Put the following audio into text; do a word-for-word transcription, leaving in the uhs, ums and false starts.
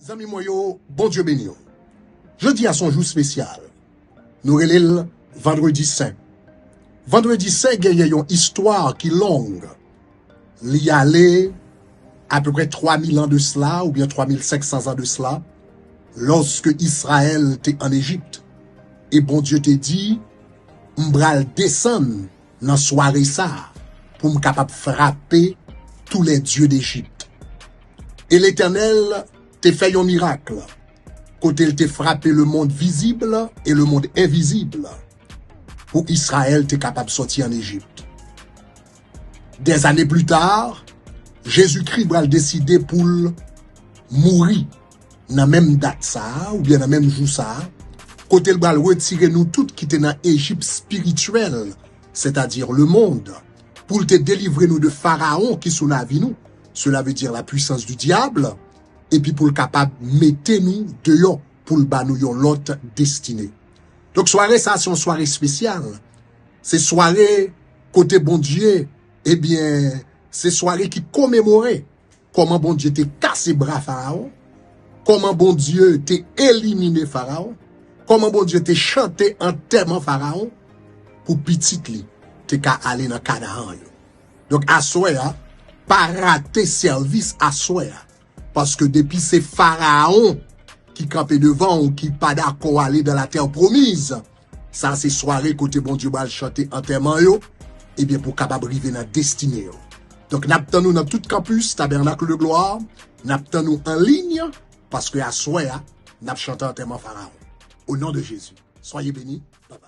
Zanmi mwen yo, Bondye beni w. Jodi a se yon jou espesyal. Nou rele l Vandredi Sen. Vandredi Sen genyen yon istwa ki long. Li ale apeprè twa mil an de sila, oubyen twa mil senk san an de sila, lòske Izrayèl te ann Ejip. E Bondye te di, "M pral desann nan sware sa a pou m kapab frape tous les dieux d'Égypte." E Letènèl te fè yon mirak, kote l te frape lemonn vizib e lemonn envizib, pou Izrayèl te kapab sòti ann Ejip. Des années plus tard, Jezikri pral deside pou l mouri nan menm dat sa a, oubyen nan menm jou sa a, kote l pral retire nou tout ki te nan Ejip espirityèl, sètadi lemonn, pou l te delivre nou de Farawon ki sou lavi nou, cela veut dire la puissance du diable, epi pou l kapab mete nou deyò, pou l ba nou yon lòt destine. Donk, sware sa a se yon sware espesyal. Se sware kote Bondye, ebyen, se sware ki komemore kòman Bondye te kase bra Farawon, kòman Bondye te elimine Farawon, kòman Bondye te chante antèman Farawon pou pitit li te ka ale nan Kanaran yo. Donk, aswè a, pa rate sèvis aswè a. Paske depi se Farawon ki kanpe devan w, ki pa dakò ale dans la terre promise, sa se sware kote Bondye pral chante antèman yo, ebyen, pou kapab rive nan destine yo. Donk, n ap tann nou nan tout kanpis Tabernacle de Gloire, n ap tann nou an liy, paske aswè a, n ap chante antèman Farawon. Au nom de Jésus, soyez bénis. Bye bye.